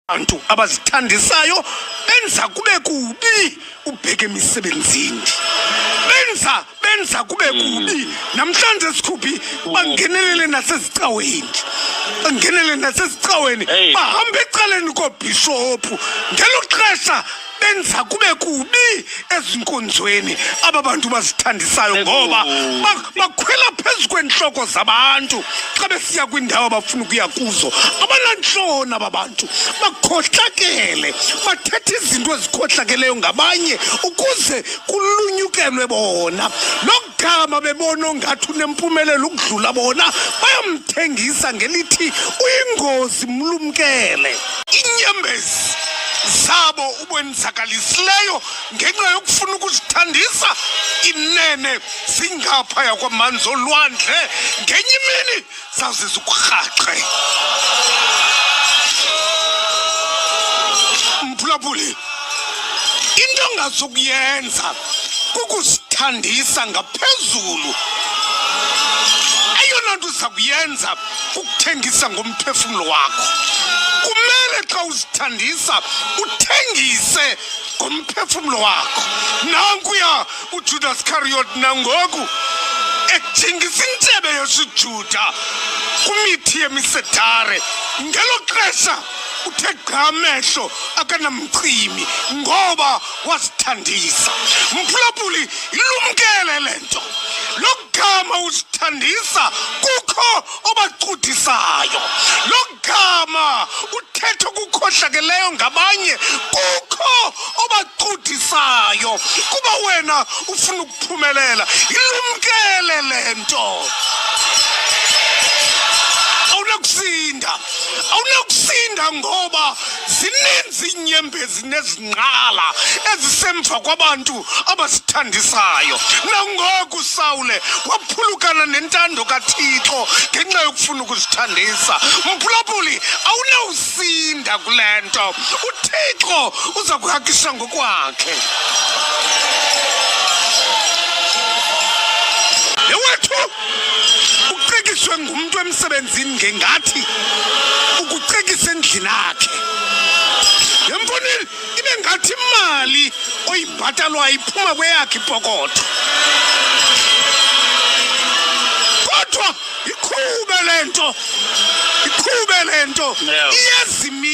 Abantu abazithandisayo benza kube kubi ubheke emisebenzini, benza kube kubi namhlanje. Sikhuphi bangenelele nasezicaweni, bangenelele nasezicaweni, Hey. bahambe ecaleni koobhishophu ngelo xesha benza kube kubi ezinkonzweni. Aba bantu bazithandisayo ngoba bakhwela phezu kweentloko zabantu xa besiya kwiindawo abafuna ukuya kuzo. Abanantloni aba bantu, bakhohlakele, bathetha izinto ezikhohlakeleyo ngabanye ukuze kulunyukelwe bona. Lo gama bebona ongathi unempumelelo ukudlula bona, bayamthengisa ngelithi uyingozi, mlumkele. Inyembezi zabo ubwenzakalisileyo ngenxa yokufuna ukuzithandisa inene zingaphaya kwamanzi olwandle, ngenye imini zawuze zikurhaxe. Mphulaphuli, into ongazukuyenza kukuzithandisa ngaphezulu. Eyona nto uza kuyenza kukuthengisa ngomphefumlo wakho. Kumele xa uzithandisa uthengise ngomphefumlo wakho. Nankuya uJudas Iscariot nangoku ejingisa intshebe yesiJuda kwimithi yemisedare. Ngelo xesha uthe gqa amehlo, akanamcimi ngoba wazithandisa. Mphulaphuli, ilumkele le nto. Lo gama uzithandisa kukho obacudisayo, lo gama uthetha okukhohlakeleyo ngabanye kukho obacudisayo kuba wena ufuna ukuphumelela. Ilumkele le nto. Awunakusinda, awunakusinda ngoba zininzi iinyembezi nezingqala ezisemva kwabantu abasithandisayo. Nangoku Sawule waphulukana nentando kaThixo ngenxa yokufuna ukuzithandisa. Mphulaphuli, awunawusinda kule nto. UThixo uza kuhakisha ngokwakhe. Ewethu, ucekiswe ngumntu emsebenzini ngengathi ukucekisa endlini akhe. Yemfonini ibe ngathi imali oyibhatalwayo iphuma kweyakhe ipokotho, kodwa iqhube le nto, iqhube le nto. Iyeza imini.